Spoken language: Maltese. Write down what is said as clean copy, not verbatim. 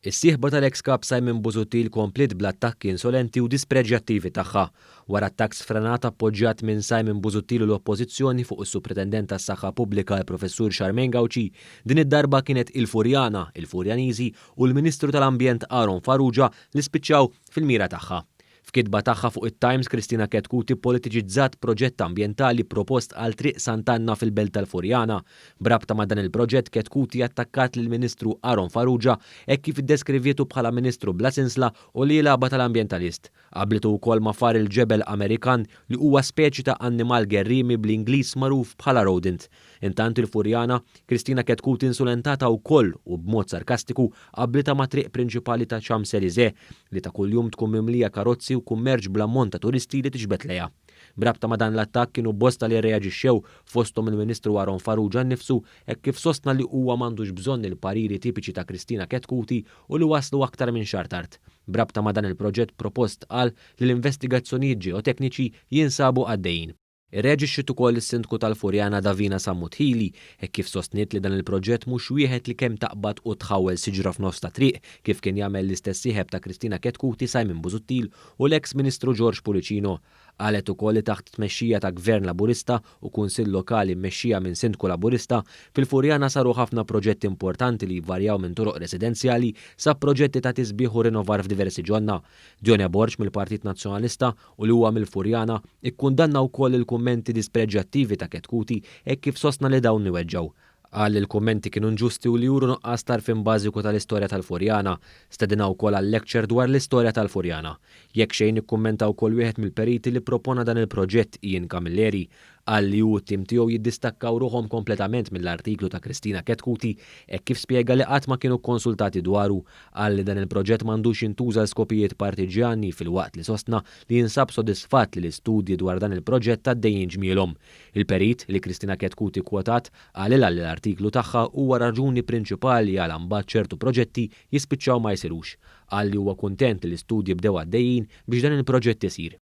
Is-sieħba tal-eks Kap Simon Busuttil kompliet bl-attakki insolenti u dispreġjattivi tagħha. Wara attakk sfrenat appoġġjat minn Simon Busuttil u l-Oppożizzjoni fuq is-Supretendent tas-Saħħa Pubblika l-Professur Charmaine Gauci, din id-darba kienet il-Furjana, il-Furjaniżi u l-Ministru tal-Ambjent Aaron Farrugia li spiċċaw fil-mira tagħha. F'kitba tagħha fuq it-Times, Kristina Chetcuti ppolitiċizzat proġett ambjentali propost għal Triq Sant'Anna fil-Belt tal-Furjana. B'rabta ma' dan il-proġett, Chetcuti attakkat lill-Ministru Aaron Farrugia hekk kif iddeskrivietu bħala Ministru bla sinsla u li jilgħabha tal-ambjentalist. Qablitu wkoll ma' far il-ġebel Amerikan li huwa speċi ta' annimal gerriemi bl-Ingliż magħruf bħala rodent. Intant il-Furjana, Kristina Chetcuti insulentata wkoll u b'mod sarkastiku qablitha mat-triq prinċipali ta' Champs Elysees li ta' kuljum tkun mimlija karozzi u kummerċ bl-ammont ta' turisti li tiġbed lejha. B'rabta ma' dan l-attakk kienu bosta li rreaġixxew fosthom il-Ministru Aaron Farrugia nnifsu hekk kif sostna li huwa m'għandux bżonn il-pariri tipiċi ta' Kristina Chetcuti u li waslu aktar minn xahar tard. B'rabta ma' dan il-proġett propost qal li l-investigazzjonijiet ġeotekniċi jinsabu għaddejjin. Irreaġixxiet ukoll is-Sindku tal-Furjana Davina Sammut Hili hekk kif sostniet li dan il-proġett mhux wieħed li kemm taqbad u tħawwel siġra f'nofs ta' triq kif kien jagħmel l-istess sieħeb ta' Kristina Chetcuti Simon Busuttil u l-eks Ministru George Pullicino. Qalet ukoll li taħt tmexxija ta' Gvern Laburista u Kunsill Lokali mmexxija minn Sindku Laburista, fil-Furjana saru ħafna proġetti importanti li jvarjaw minn toroq residenzjali sa proġetti ta' tisbiħ u rinnovar f'diversi ġonna. Dione Borg mill-Partit Nazzjonalista u li huwa mill-Furjana, ikkundanna wkoll il-kummenti dispreġjattivi ta' Chetcuti hekk kif sostna li dawn iweġġgħu. Qal li l-kummenti kienu inġusti u li juru nuqqas t'għarfien bażiku tal-istorja tal-Furjana. Stedinha wkoll għal lecture dwar l-istorja tal-Furjana. Jekk xejn ikkummenta wkoll wieħed mill-periti li ppropona dan il-proġett Ian Camilleri. Qal li hu u t-tim tiegħu jiddistakkaw ruħhom kompletament mill-artiklu ta' Kristina Chetcuti hekk kif spjega li qatt ma kienu kkonsultati dwaru. Qal li dan il-proġett m'għandux jintuża għal skopijiet partiġjani filwaqt li sostna li jinsab sodisfatt li l-istudji dwar dan il-proġett għaddejjin ġmielhom. Il-perit, li Kristina Chetcuti kkwotat, qalilha li l-artiklu tagħha huwa raġuni prinċipali għala mbagħad ċertu proġetti jispiċċaw ma jsirux. Qal li huwa kuntent li l-istudji bdew għaddejjin biex dan il-proġett isir.